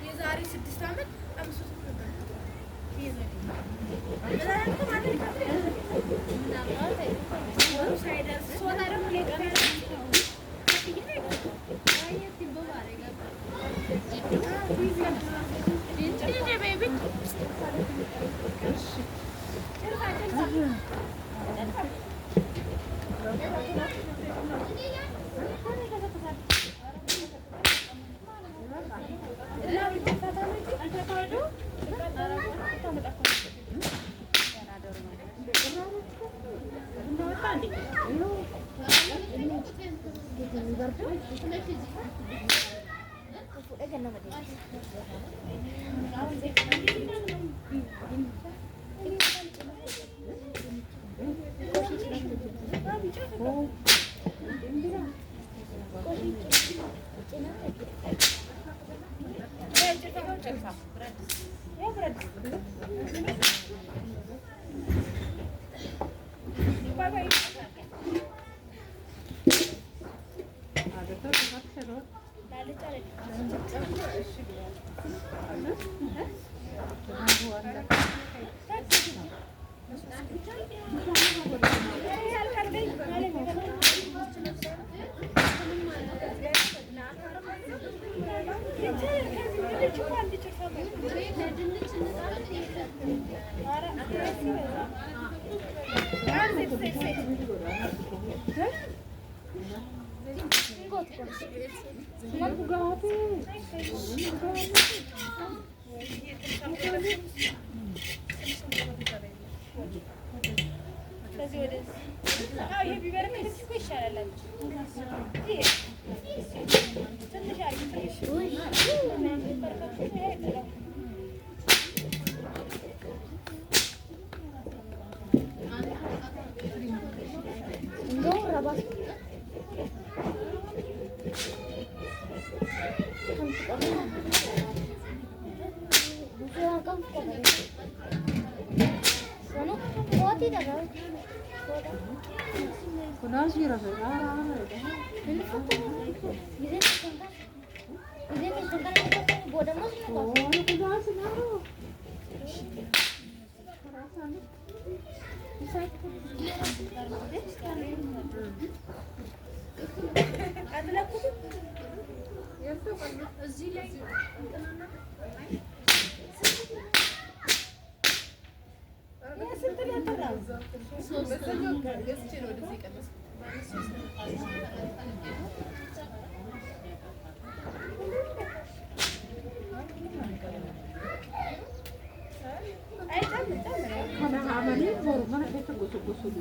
የዛሬ 6 ዓመት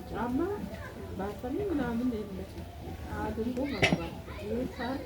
ጫማ ባሰኒ ምናምን የለም አድርጎ መግባት ይህ ሳር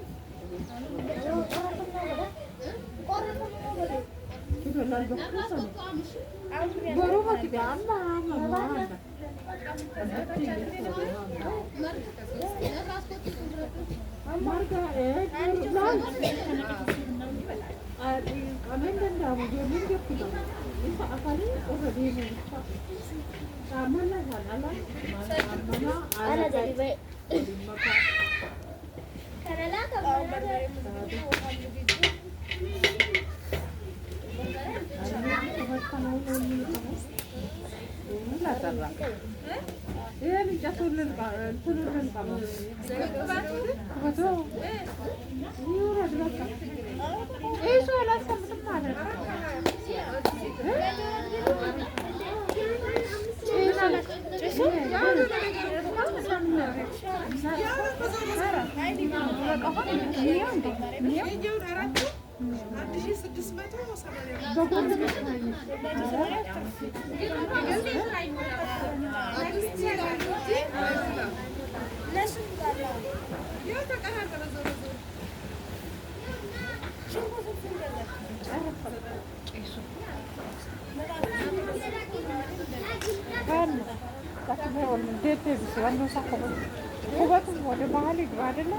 ኩበቱም ወደ መሀል ይግባ አይደለ?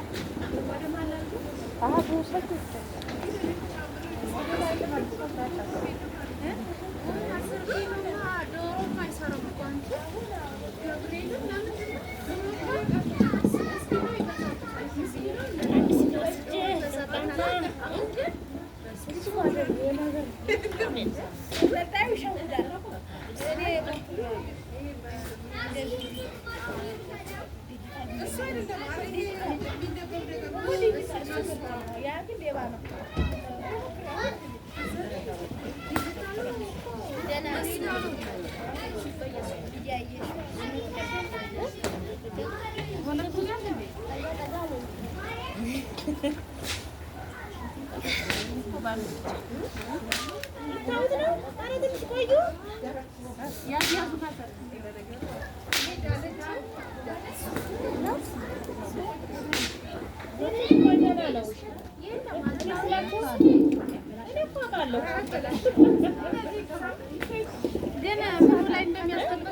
ግን ምኑ ላይ እንደሚያስቀምጥ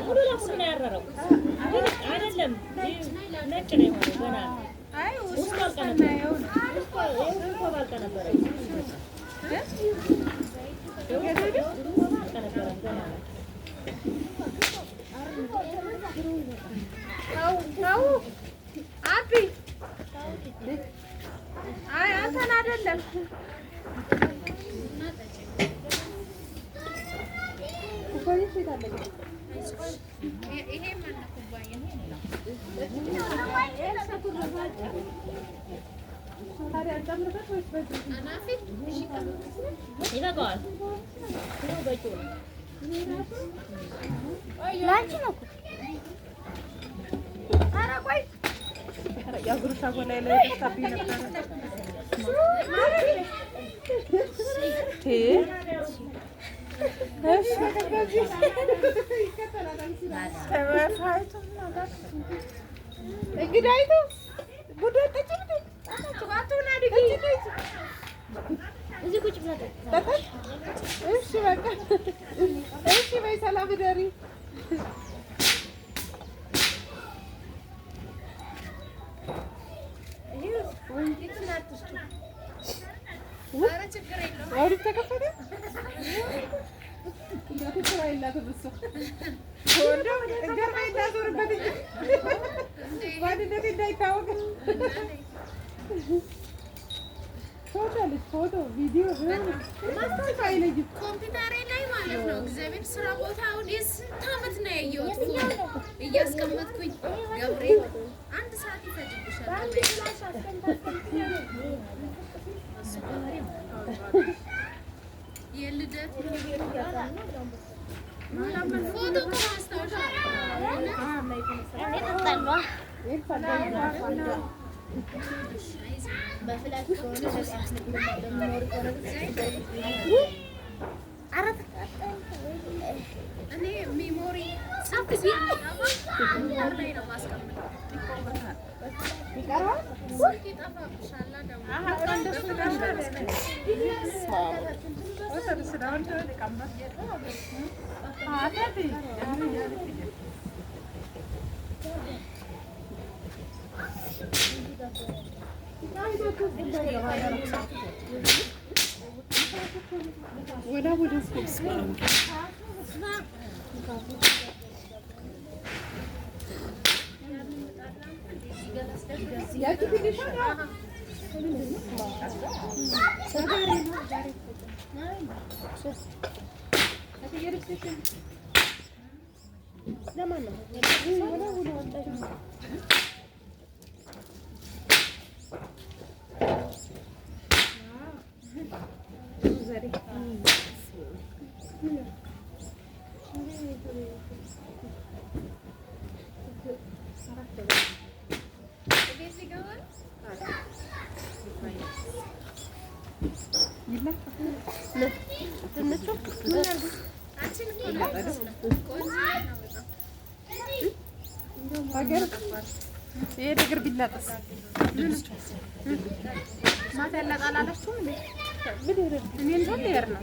ሙሉ ለሙሉ ነው ያረረው። ግን አይደለም ነጭ ነው የሆነው ገና ውስጡ አልቀነበረም። ውስጡ አልቀነበረም ገና ነው። ተው አቢ፣ አይ አንተን አይደለም። ይበቃዋል። ይኸው በቂው ነው። ላንቺ ነው እኮ። ኧረ ቆይ እዚህ ቁጭ ብላ እሺ በቃ እሺ በይ፣ ሰላም እደሪ። አሁንም ተከፈተ። እናቴ ስራ የላትም እሷ እንደው ጀርባዬን እንዳዞርበት እንጂ ማንነቴ እንዳይታወቅ ትወዳለች። ፎቶ፣ ቪዲዮ ማስታወሻ አይለይም። ኮምፒውተሬ ላይ ማለት ነው። እግዚአብሔር ስራ ቦታ አሁን የስንት ዓመት ነው ያየሁት እያስቀመጥኩኝ። ገብርኤል አንድ ሰዓት ይፈጅብሻል። የልደት ፎቶ እኮ ማስታወሻ እኔ memory ስልክ ኮምፒውተር ላይ ነው የማስቀምጠው። ስልክ ይጠፋብሻል ደግሞ። ይሄ ነገር ቢላጥስ ማታ ያላጣል አላችሁም እንዴ? ምን ይሆናል? እኔ እንደውም ልሄድ ነው።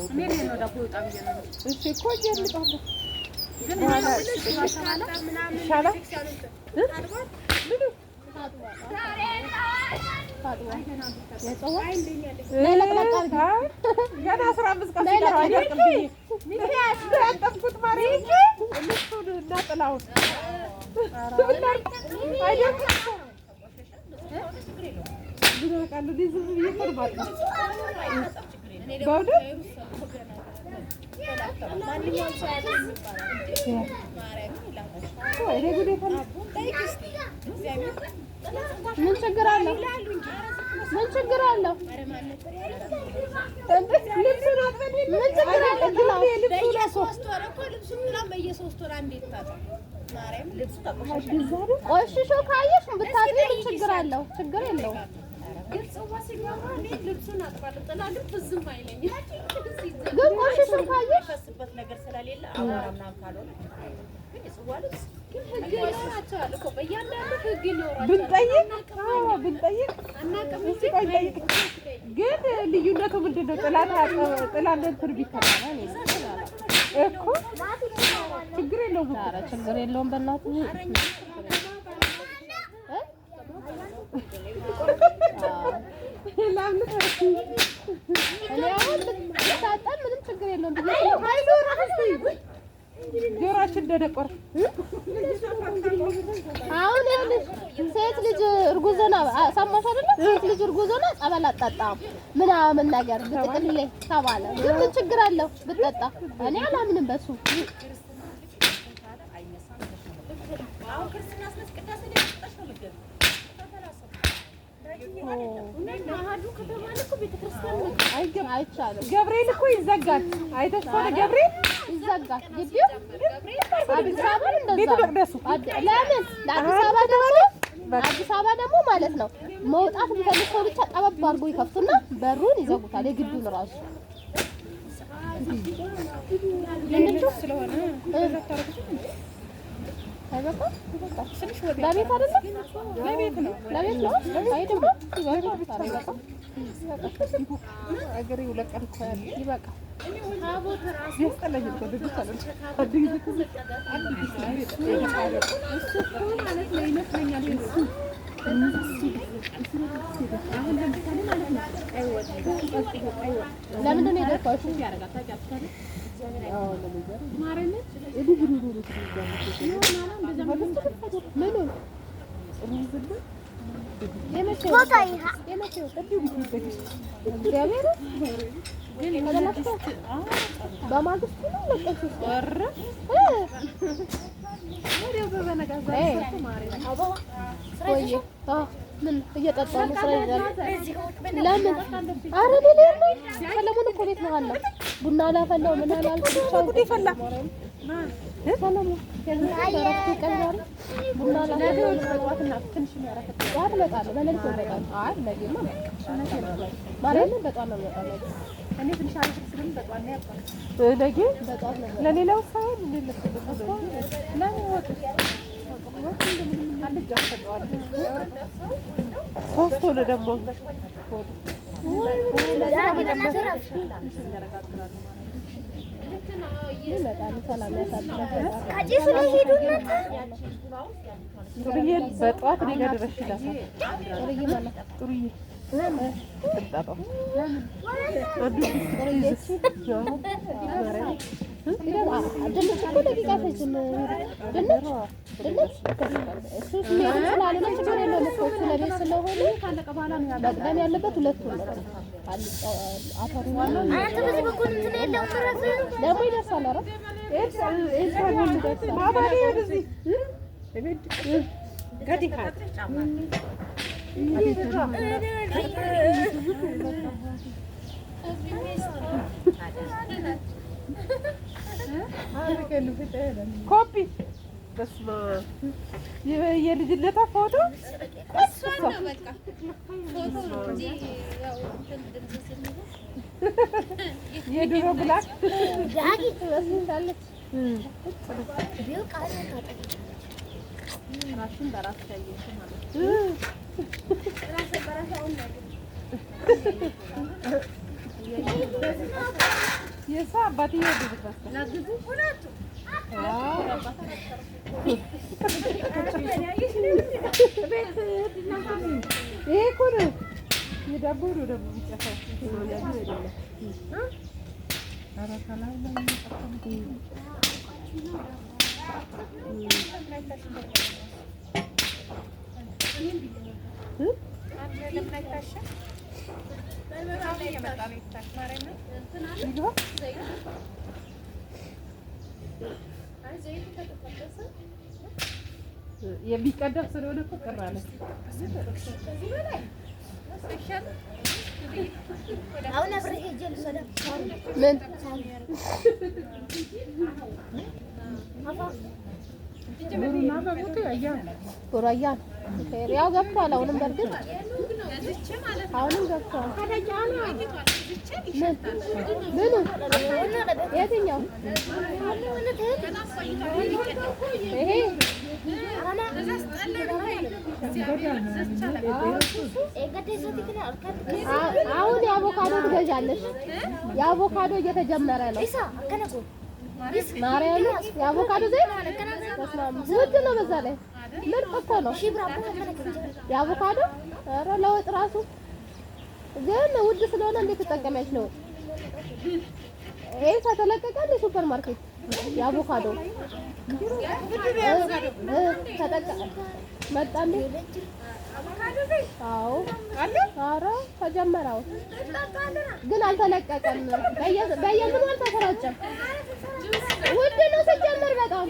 እኔ ልሄድ ነው። ዳቦ ይውጣ ብዬ ነው። እሺ እኮ እያልጣለሁ ግን ይሻላል። ምኑ ገና 15 ቀን ሲቀረው አይደርቅም ብዬ ያጠብኩት ማርያም ልብሱን እና ጥላውን አይደርቅም እኮ። ምን አውቃለሁ እኔ ዝም ብዬ እኮ ነው የማጥበው። በእውነት እኔ ጉዴ ፈላ። ምን ችግር አለው? ምን ችግር አለው? ልብሱን አጥበን የለ ምን ችግር አለው? ጥላው በየሶስት ወር እኮ ልብሱን ምናምን በየሶስት ወር አንዴ ይታጠብ። ማርያም ልብሱ ቆሽሾ ካየሽ ብታጥቢ ምን ችግር አለው? ችግር የለውም። ግን ጽዋ ሲገባ እኔ ልብሱን አጥባለሁ። ጥላ ግን ትዝም አይለኝም። ግን ቆሽሾ ካየሽ የሚፈስበት ነገር ስለሌለ አቧራ ምናምን ካልሆነ ግን የጽዋ ልብስ ግን ህግ ይኖራቸዋል እኮ በእያንዳንዱ ህግ ይኖራቸዋል። ብንጠይቅ አዎ ብንጠይቅ አናውቅም እስኪ ቆይ እንጠይቅ። ግን ልዩነቱ ምንድን ነው? ጥላ ጥላ እንደ እንትን ቢተባለ እኮ ችግር የለውም እኮ። ኧረ ችግር የለውም። በእናትህ እኔ አሁን ብታጠብ ምንም ችግር የለውም ብዬ ኃይሉ እረፍ እስኪ ጆሮአችን ደነቆረ። አሁን ይኸውልሽ ሴት ልጅ እርጉዝ ሆና ሰማሽ አይደለ? ሴት ልጅ እርጉዝ ሆና ጸበል አትጠጣም ምናምን ነገር ብጥቅልሌ ተባለ። ግን ምን ችግር አለው ብትጠጣ? እኔ አላምንም በሱ። አሁን ክርስትና ስነስ ቅዳሴ ላይ ጠጣሽ ነው የምትገቢው። አሃዱ ከተባለ እኮ ቤተክርስቲያን ነው። አይገባም። አይቻልም። ገብርኤል እኮ ይዘጋል። አይተሽ ከሆነ ገብርኤል ይዘጋል ግቢው። አዲስ አበባ እንደዛ ቤተ ነው። መቅደሱ ለምን ለአዲስ አበባ ደግሞ አዲስ አበባ ደግሞ ማለት ነው መውጣት የሚፈልግ ሰው ብቻ ጠበብ አድርጎ ይከፍቱና በሩን ይዘጉታል። የግቢውን ራሱ ድንቹ ስለሆነ አይበቃም? ለቤት አይደለም ለቤት ነው። ለቤት ነው። አይ ደግሞ ይበቃል። አገሬ ሁለት ቀን እኮ ያለ ይበቃል። ያስጠላኝ እኮ ድግስ አለ። አንድ ጊዜ እኮ አንድ ጊዜ እሱ እኮ ማለት ነው ይመስለኛል እሱ አሁን ለምሳሌ ማለት ነው ቀይ ወጥ ቀይ ወጥ ለምንድን ነው የደፋሽው? ምኑን? የመቼው? የመቼው? እግዚአብሔር ተበላሽቶ በማግስቱ ነው ለቀሽ ምን እየጠጣሁ ነው? ስራ ይዛል። ለምን? ኧረ እኔ ልሄድ ነው። ሰለሞን እኮ ቤት መሀል ነው። ቡና አላፈላው ምን አላልኩ። ጉዴ ፈላ። ሰለሞን እረፍቱ ቀን ዛሬ ቡና አላፈላው። ጠዋት እመጣለሁ፣ በሌሊት ነው እመጣለሁ። አይ ነገማ ማርያምን በጠዋት ነው የምመጣው። ነገ ነገ በጠዋት ነው የምመጣው። ለሌላው ሳይሆን እኔ ለምን ወጥ ሶስት ሆነ ደግሞ ይመጣሉ። ሰላም ያሳድራል። ጥሩዬን በጠዋት እኔ ጋር ድረሽ ይላታል። ጥሩዬ ማለት ጥሩዬ ትምጣጣው ድንች እኮ ደቂቃ አይፈጅም። ድንች ድንች እሱ ስሜቱ ስላልሆነ ችግር የለውም እኮ እሱ ለቤት ስለሆነ መቅደም ያለበት ሁለቱ ነው። አተሩ ደግሞ ይደርሳል። ኧረ ማባሌ ወደዚህ ኮፒ በስመ አብ የልጅነቷ ፎቶ እሷን ነው በቃ ፎቶ ነው እንጂ ያው እንትን ድምፅ ስለሚል የድሮ black ትመስላለች። ራስን በራስ ያየሽ ማለት ነው። የእሷ አባትዬ ወደዱት መሰለኝ። ይሄ እኮ ነው የዳቦ ነው ደግሞ የሚጨሰው አይደለም። ይግባ። የሚቀደም ስለሆነ እኮ ቅር አለ። ምን ቡራያ ያው ገብቷል። አሁንም በእርግጥ አሁንም ገብቷል። ምን ምኑ የትኛው ይሄ? አሁን የአቮካዶ ትገዣለሽ። የአቮካዶ እየተጀመረ ነው። ማርያም የአቮካዶ ዘይት በስመ አብ ውድ ነው። በዛ ላይ ምርጥ እኮ ነው የአቮካዶ። ኧረ ለወጥ ራሱ ግን ውድ ስለሆነ እንዴት ትጠቀሚያለሽ? ለወጥ ይሄ ከተለቀቀ እንደ ሱፐር ማርኬት የአቮካዶ ተጠቀ መጣ እንዴ? አዎ፣ ኧረ ተጀመረ። አሁን ግን አልተለቀቀም። በየምኑ አልተሰራጨም። ውድ ነው ሲጀመር በጣም።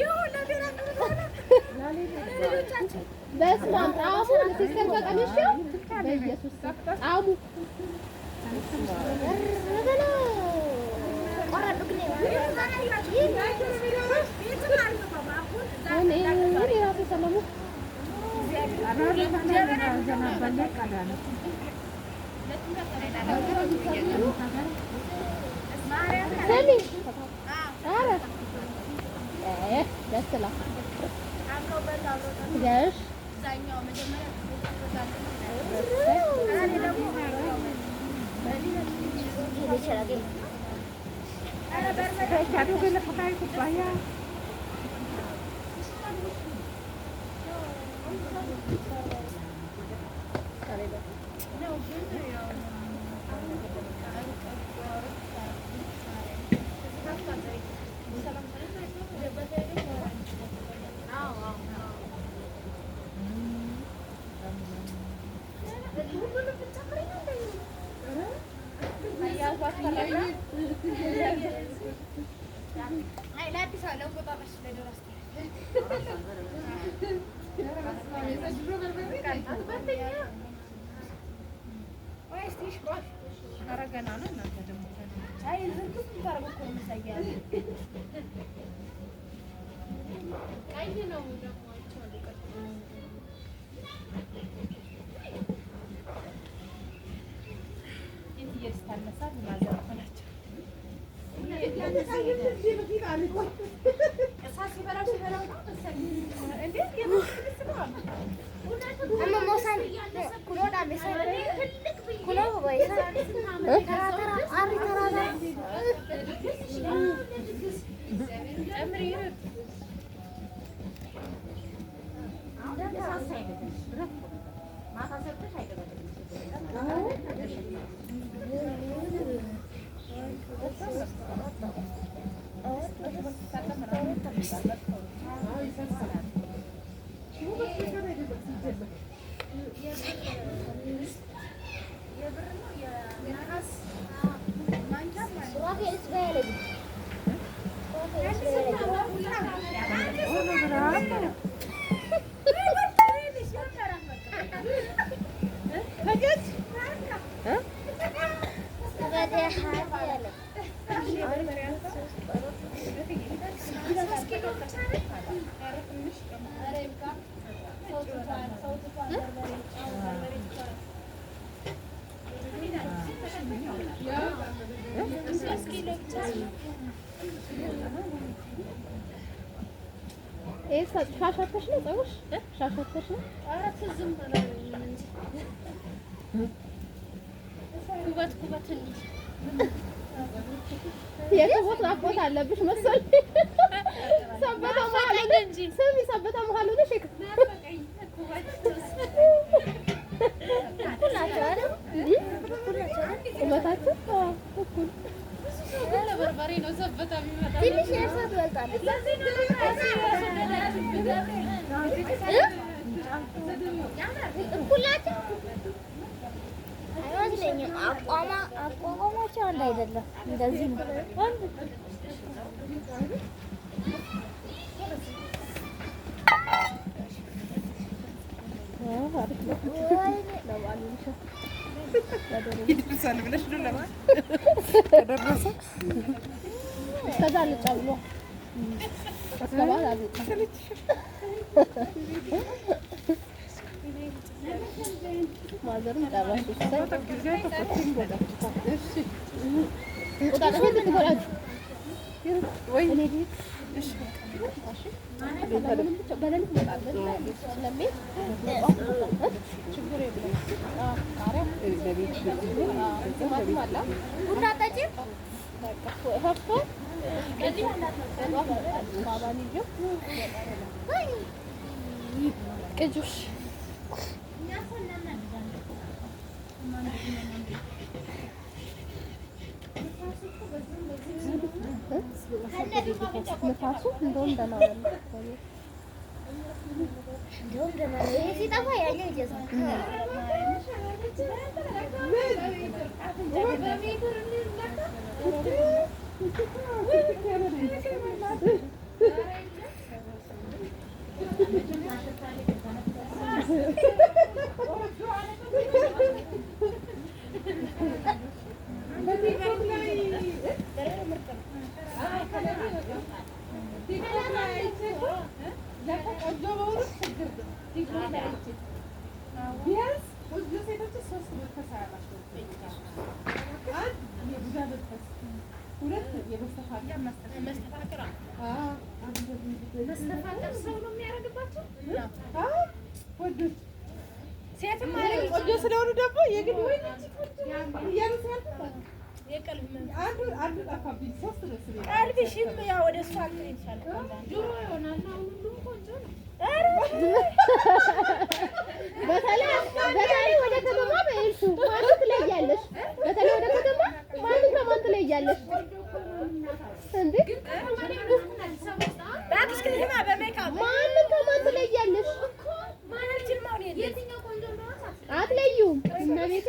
በስመ አብ ጣዕሙ sister ተቀምሼው በኢየሱስ ጣዕሙ። እኔ ራሴ ሰለሙ። ስሚ፣ ኧረ ደስ ይላል። ገሽ ይሄ ሻሻተሽ ነው ፀጉርሽ? ሻሻተሽ ነው? ኧረ ትዝም አላለኝም እንጂ ኩበት ኩበት እንዲህ የክቦት ናፍቆት አለብሽ መሰለኝ። ሰበታ መሀል ሆነሽ ስሚ፣ ሰበታ መሀል ሆነሽ እኩል ናቸው አይደል? ቁመታቸው አዎ፣ እኩል። ግን ለበርበሬ ነው ሰበታ የሚመጣው። ትንሽ የእርሷ ትበልጣለች። እኩል ናቸው አይመስለኝም። አቋቋማቸው አንድ አይደለም። እንደዚህ ነው። አዎ፣ አሪፍ ነው። ለበዓል ይሆንሻል። ይደርሳል ብለሽ ነው ለማለት ከደረሰ እስከዛ አልጫ ብሎ እስከ በዓል አልጫ። ማዘርም ጨረሱ። እሰይ። ቁጣ ትጎራችሁ ወይ እኔ ልሂድ። እሺ፣ ብቻ በሌሊት እመጣለሁ ስለሚሄድ ችግር የለውም። አዎ፣ ቃሪያ ቲማቲም አለ። ቡና ጠጪ። በቃ ፈፍቷል። በጧት እመጣለሁ። ባባን ይዤው ቅጁሽ ንፋሱ እንደውም ደህና ነው። እንደውም ደህና ነው። ይሄ ሲጠፋ ያኛው ይጨሳል። ቆንጆ መሆኑ ችግር ነው። ቲክቶክ ላይ አይቼ ቢያንስ ቆንጆ ሴቶች ሶስት መንፈስ አያላቸው። አንድ የቡዳ መንፈስ፣ ሁለት የመስተፋቅር። መስተፋቅር ሰው ነው የሚያደርግባቸው። ወንዶች ሴትም ቆንጆ ስለሆኑ ደግሞ የግድ ወይ ልጅ ቆንጆ እያሉ ሲያልፉ አንዱ አንዱ ጠፋብኝ። ሶስት ነው ስሜ። ቀልብሽም ያው ወደ እሷ እንትን ይልሻል። ድሮ ይሆናል። አሁን ሁሉም ቆንጆ ነው። በተለይ በተለይ ወደ ከተማ በኤልሱ ማንን ትለያለሽ? በተለይ ወደ ከተማ ማንን ከማን ትለያለሽ? እንዴ እባክሽ ከተማ በሜካፕ ማንን ከማን ትለያለሽ? ማናችን አሁን የለም። የትኛው ቆንጆ እንደሆነ አትለዩም። እመቤቴ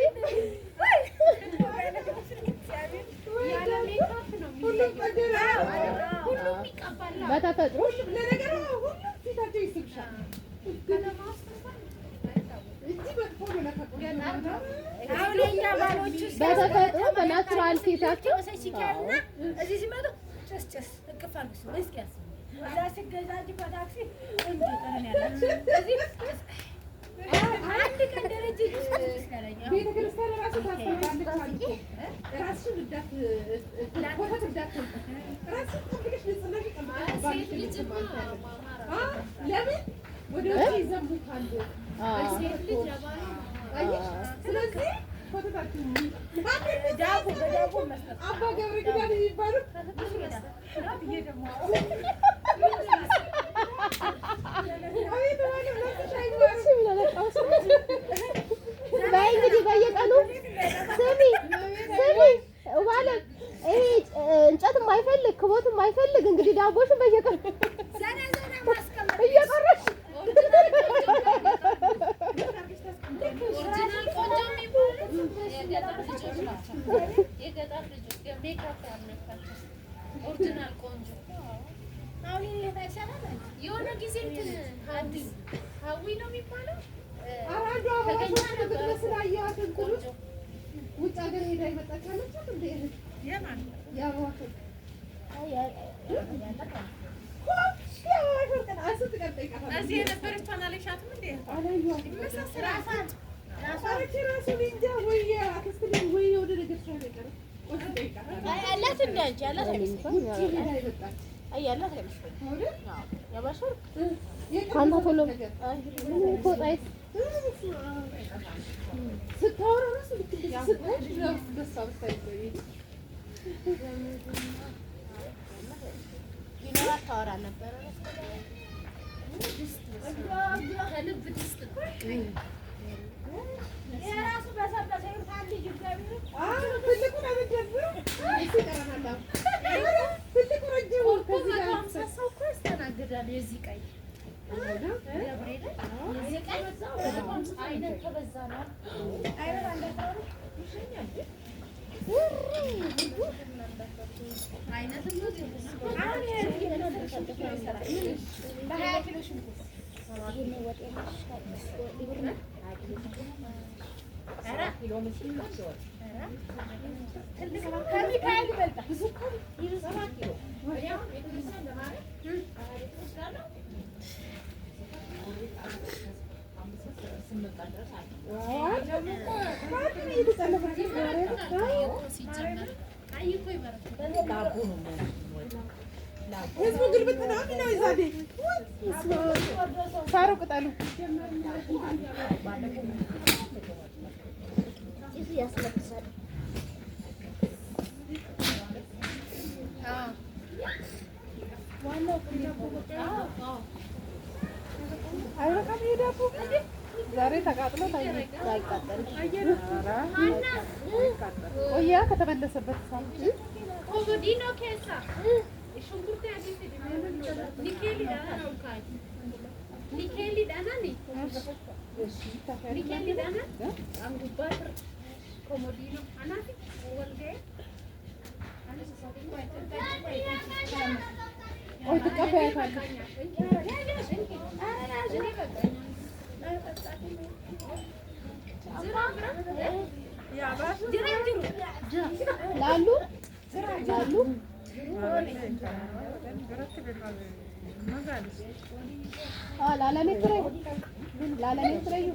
ያለ ሜካፕ ነው ሁሉም ቆንጆ ነው። ሁሉም ይቀባል። በተፈጥሮ ለነገሩ ሁሉም ፊታቸው ይስብሻል ከተማ ውስጥ እንኳን እንጂ መጥፎ ነው ለካ ቆንጆ ነው። አሁን የእኛ ባሎቹ በተፈጥሮ በ natural ፊታቸው ሲካልና እዚህ ሲመጡ ጭስ ጭስ እቅፍ አድርጎ ስሞ እስኪ ያስቡ። እዛ ሲገዛጅ በታክሲ ቆንጆ ጠረን ያላቸው እዚህ ጭስ አንድ ቀን ደረጀ ጭስ ጭስ ያለኝ አሁን ቤተ ክርስቲያን ራሱ ታስተምራለች አሉ እኮ። ራስሽን እንዳት ኮተት እንዳትወጪ ራስሽን ጠብቀሽ ንጽህናሽን ጠብቀሽ ባልሽን ሴት ልጅማ እንትን ማማር ለምን ወደ ውጭ ይዘሙታል? ሴት ልጅ ለባሏ አየሽ? ስለዚህ ኮተታችሁ ዳቦ በዳቦ መስጠት አባ ገብረ ኪዳን የሚባሉት አቤት ማለት ለትሽ አይማሩም። በይ እንግዲህ በየቀኑ ስሚ ስሚ ማለት ይሄ እንጨት የማይፈልግ ክቦት የማይፈልግ እንግዲህ ዳቦሽን በየቀኑ ዘና ዘና ማስቀመጥ እየቆረሽ original ቆንጆ የሚባሉት የገጠር ልጆች ናቸው። የገጠር ልጆች ሜካፕ ያልነካቸው original ቆንጆ። አሁን ይሄ ታይሻላል አንቺ የሆነ ጊዜ እንትን ሀዊ ሀዊ ነው የሚባለው ኧረ አንዷ አበባ ብትመስል አየኋት እንትን ውስጥ ውጭ ሀገር ሄዳ የመጣች አለቻት እንደ እህት የአበባ ወርቅ የአበባ ወርቅ ነው። ስንት ቀን ጠይቃታለሁ። እዚህ የነበረችዋን አለሻትም እንዴ? አላየኋትም። ኧረ እቺ እራሱ እኔ እንጃ ወይ የአክስት ልጅ ወይ የሆነ ነገር ሳይሆን አይቀርም። ቆይ ጠይቃታለሁ። አላት እንደ አንቺ አላት ውጭ ሄዳ የመጣች አንተ ቶሎ ፎጣይስ ስታወራ እራሱ ልክ እንደዚህ ስታይ ደስ አብስታይ ቢኖራት ታወራ ነበረ። ከልብ ድስት ነው። የራሱ በሰበሰ ይሩታል ልጅ እግዚአብሔር ትልቁን አበደብረው እሱ ይቀረናል። ትልቁ ረጅሙ ከዚህ ጋር 150 ሰው እኮ ያስተናግዳል። የዚህ ቀይ ገብርኤል የዚህ ቀይ አይነት ከበዛ ነው። አይነትም በ20 ኪሎ ሽንኩርት ከሚካኤል ይበልጣል። ሲጀመር ቀይ እኮ ይበረታል። ህዝቡ ግልብጥ ነው የሚለው ይዛዴ ሳሩ ቅጠሉ ጭሱ ያስለቅሳል። አይበቃም። ይሄ ዳቦ ዛሬ ተቃጥሎ ታየ። አይቃጠልም። ቆያ ከተመለሰበት ሳል ኮሞዲኖ keessa shunkurtii adii fidi nikeelidhaan ol kaa'i nikeelidhaanani nikeelidhaana an gubbaa ture ኮሞዲኖ anaaf wal ga'e ቆይ ትቀበያታለሽ። ላሉ ላሉ ላለሜ ትረዩ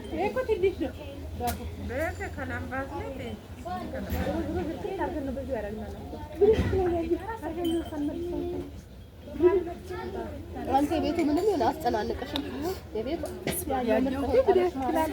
ይሄ እኮ ትንሽ ነው ዳቦ። አንተ የቤቱ ምንም ይሁን አስጨናንቅሽም። የቤቱ ያኛው ግን ያክላል።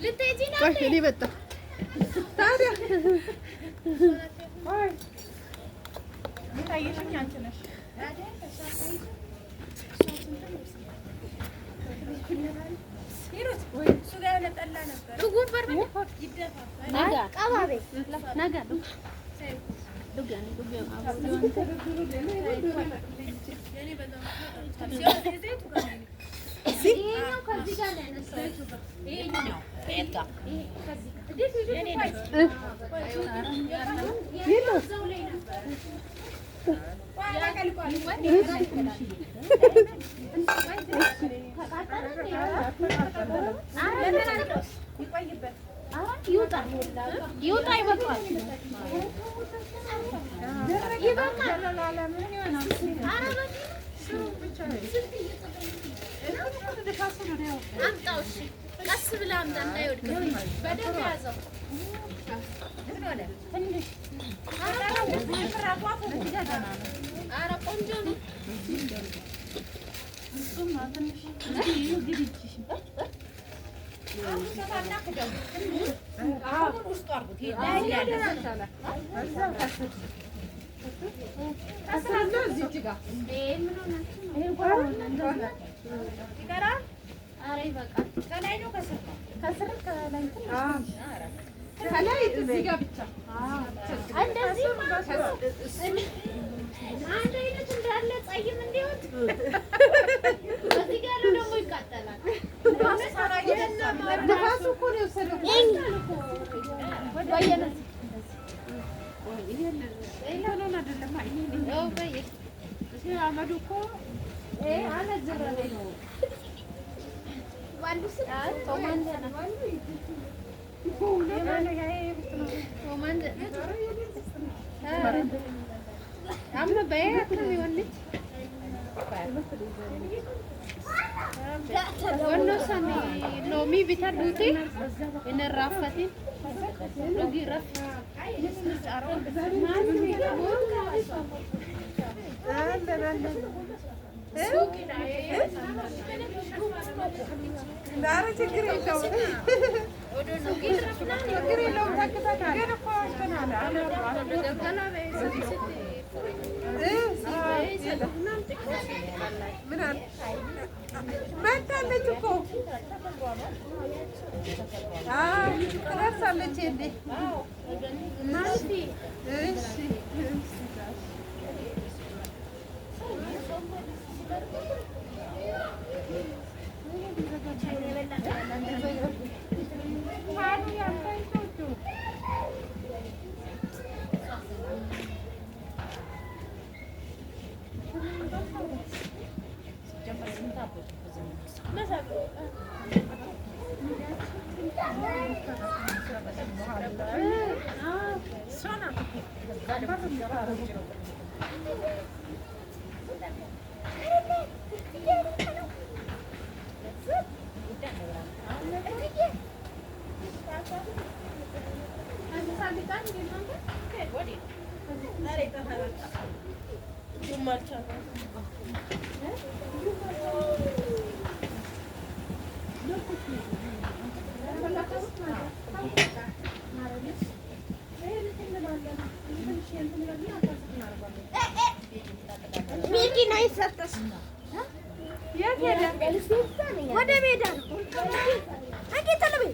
ልትሄጂ ነው? ቆይ እኔ መጣሁ። ታዲያ የታየሽኝ አንቺ ነሽ። ሂሩት እሱ ጋር የሆነ ጠላ ነበር። ይሄኛው ከዚህ ጋር ነው ያነሳሁት። ይሄኛው ይሄ ከዚህ ጋር እዛው ላይ ነበር። ይውጣ ይውጣ፣ ይበቃዋል፣ ይበቃል። ኧረ አምጣው። እሺ ቀስ ብለህ አምጣ እንዳይወድቅ። በደንብ ያዘው። ኧረ ቆንጆ ነው። እዚህ ጋር እንዴ ምን ሆናችሁ ነው? ኧረ ይበቃል። ከላይ ነው ከስር ነው? ከስር ከላይ ከላይ እዚህ ጋር ብቻ እንደዚህ አንድ አይነት እንዳለ ፀይም እንዲሆን በዚህ ጋር ያለው ደግሞ ይቃጠላል። ንፋሱ እኮ ነው የወሰደው። አመዱ እኮ ሎሚ bitadhuuti hin irraanfatin dhugii rafi. አለን አለን። ኧረ ችግር የለውም ችግር የለውም። ተክተናል ግን እኮ እንትን አለ ምን አለ መታለች እኮ ትደርሳለች። እንዴ እሺ ሚኪ ነው የሰጠሽ። ወደ ሜዳ ነው። እንዴት አለበይ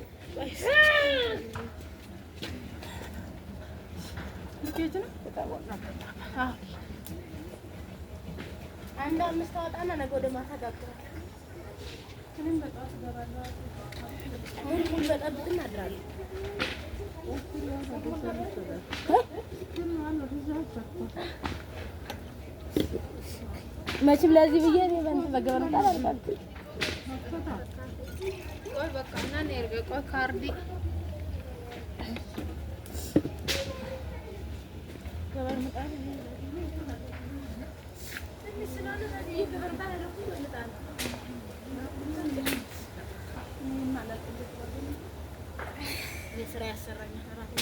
አንድ አምስት አወጣና ነገ ወደ ማታ ጋግራለሁ። ሙል ሙል በጠብጥና አድራለሁ። መቼም ለዚህ ብዬ እኔ በእንትን በገበር ምጣድ አልኳት። ቆይ በቃ እና ነው ቆይ ካርዲ ትንሽ ስለሆነ በዚህ ገበር ምጣድ አደረኩኝ ወይ ምጣድ ነው። እኔ ስራ ያሰራኛል። እራት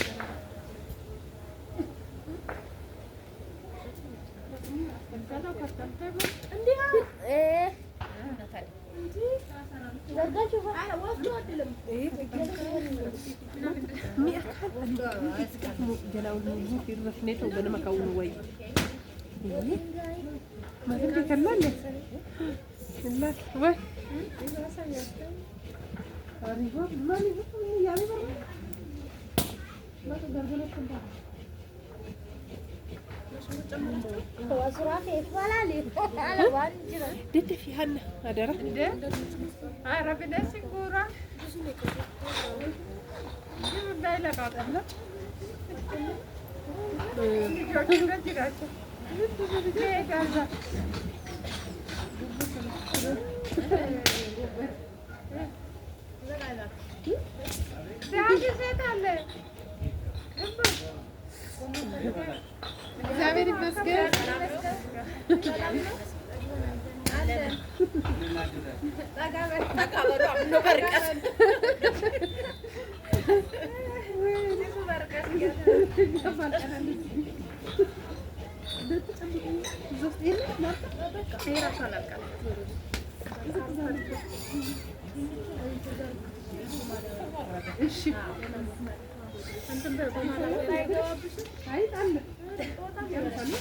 እንጀራ እግዚአብሔር ይመስገን።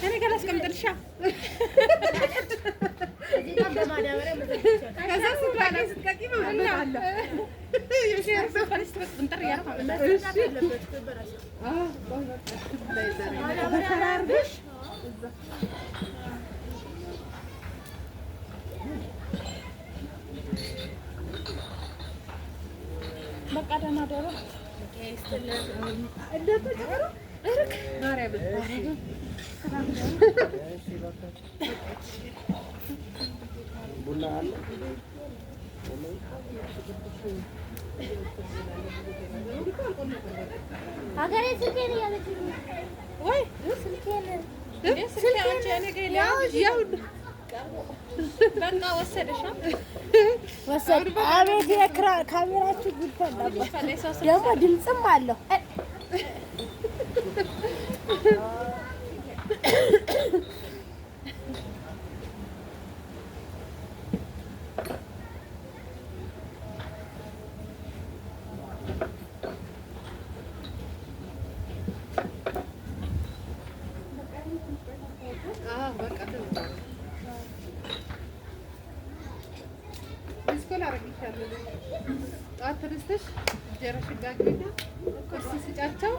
እኔ ጋር ላስቀምጥልሻ። ከዛ ስትበላ ስትቀቂ ማለት አለ በቃ ደህና ደሩ። ቡና አለ። ሀገሬ ስልኬን እያለች ነው። ወይ ስልኬን ወሰድ። አቤት ካሜራችሁ ጉድ ፈላባት። ደግሞ ድምፅም አለው። Missed call አደርግልሻለሁ። ጠዋት ተነስተሽ እንጀራሽን ጋግሪና ቁርስ ስጫቸው።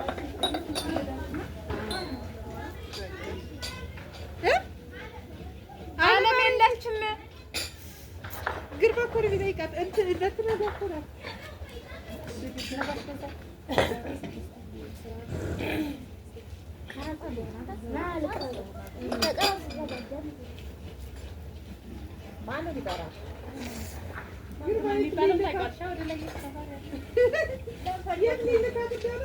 እ አለም የለችም። ግርማ እኮ ነው የሚጠይቃት። እንትን እንትን እኮ ናት። ግርማ የት ሊልካት እንደሆነ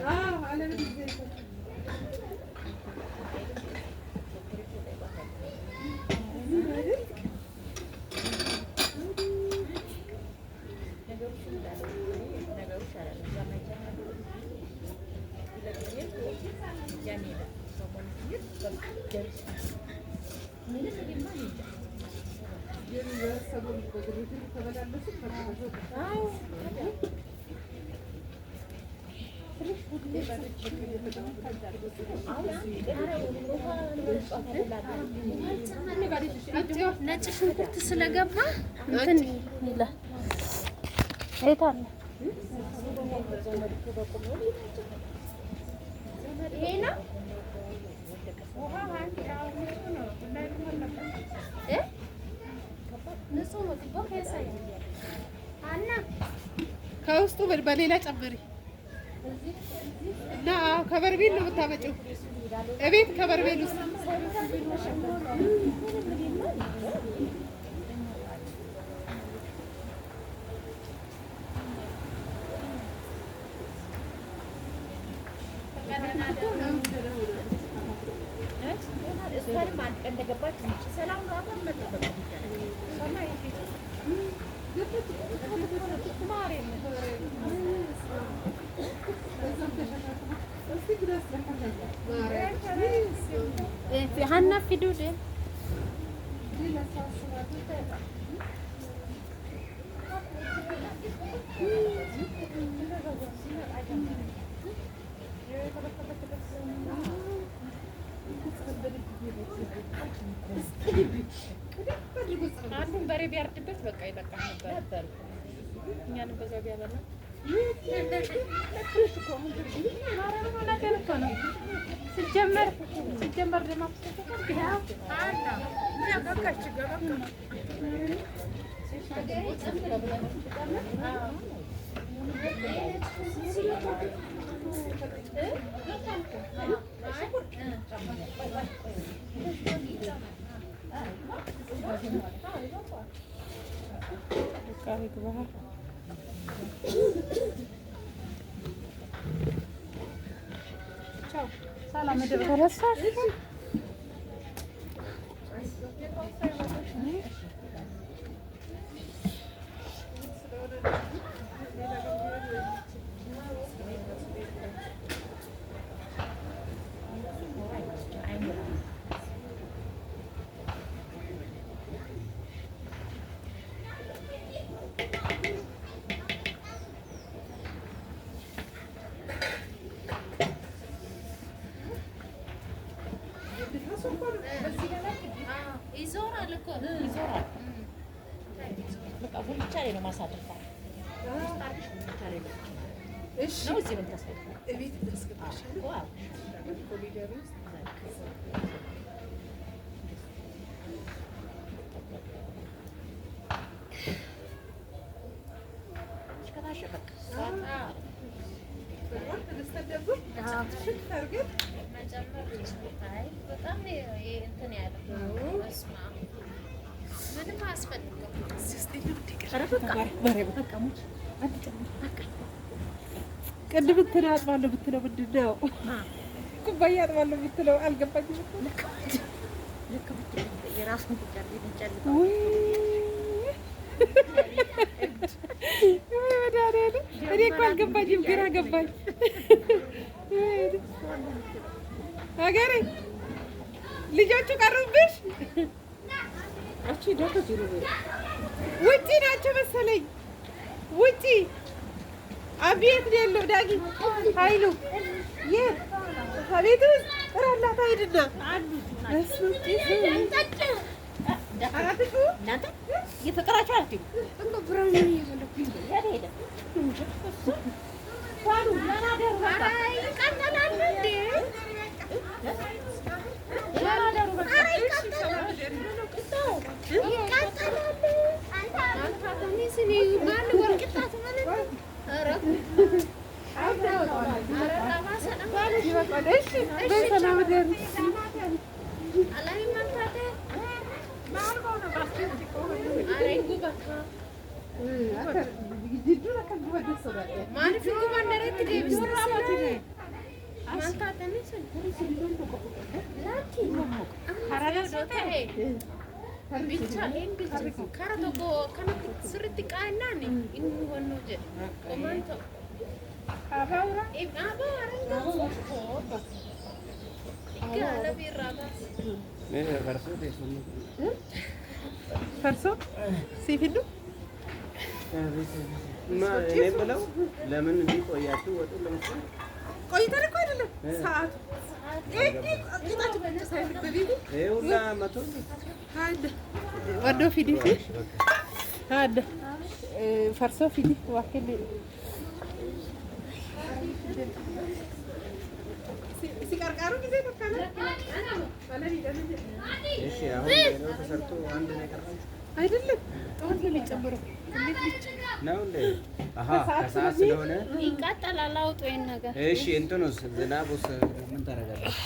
አዎ አለምን ጊዜ ነጭ ሽንኩርት ስለገባ እንትን ይላል። የት አለ? ይሄ ነው እ ንጹህ ነው። ጥቦ ያሳያል። አና ከውስጡ በሌላ ጨምሪ እና አዎ ከበርሜል ነው የምታመጪው። እቤት ከበርሜል ውስጥ ሀና ፊዱድ አንዱን በሬ ቢያርድበት በቃ ይበቃ ነበር። እኛንም በዛው ቢያበላ እውነቴን እኮ ነው። ሲጀመር ሲጀመር ደግሞ ተረሳሽ? ላይ ነው ማሳደር። እሺ ነው እዚህ ነው የምታስፈልገው። እቤት እናስገባሻለን። Wow። ኮሪደር ውስጥ። ከታሸ በቃ። በጣም ተነስተን ደግሞ ሽት አድርገን መጨመር አይ በጣም ነው ይሄ እንትን ያለው። በስመ አብ ምንም አያስፈልግም። እዚህ ውስጥ የለም እንደ ቅር ኧረ በቃ። ማርያም በቃ ሙች አትጨምር። ቅድም እንትን አጥባለሁ ብትለው ምንድን ነው? ኩባያ አጥባለሁ ብትለው አልገባኝም እኮ። ልክ ብትል የራሱን ጉዳይ የሚጨልጠው። ውይ ውይ መድኃኒዓለም፣ እኔ እኮ አልገባኝም፣ ግራ ገባኝ። ሀገሬ ልጆቹ ቀሩብሽ? ውጪ ናቸው መሰለኝ። ውጪ አቤት ነው ያለው። ዳጊ ኃይሉ የት ቤት ውስጥ ጥራላት ሂድና እሱ አትጩ። እናንተ እየተጠራችሁ አትዩ። የት ሄደ? ኧረ ይቃጠላል እንዴ? ኧረ ይቃጠላል። ይቃጠላል። ማን ወርቅጣት ማለት ነው? ኧረ ኧረ ጠባሳ ነው። ይበቃል። እሺ በሰላም እደሩ። አላይም አንታተ ኧረ ጉበታ Maaliif hin gubanne irratti deebiste silaa? Maal taatanii sun? Lakki. Amma ta'e bicha hin bilcha kara tokko kanatti sirriitti qaannaan inni hubannoo jedhe. Homaan ta'u. Dhaabaa haran Gaala irraa baase. Farsoo teessumni. ፈርሶ ሲፊዱ እኔ ብለው ለምን እንዲህ ቆያችሁ? ወጡን ለመስራት ቆይተን እኮ አይደለም ሰዓቱ ቂጣችን ቁጭ ሳይል በቤቱ። ይሄ ሁላ መቶ ወዶ ፊዲ አደ ፈርሶ ፊዲ ዋክል ሲቀርቃሩ ጊዜ እሺ፣ አሁን ሌላው ተሰርቶ አንድ ነው የቀራችሁ? አይደለም፣ ጠዋት ነው የሚጨምረው። እንዴት ብቻ ነው እንዴ? አሃ ከሰዓት ስለሆነ ይቃጠላል። አውጡ ይሄን ነገር። እሺ፣ እንትኑስ ዝናቡስ ምን ታደርጋለህ?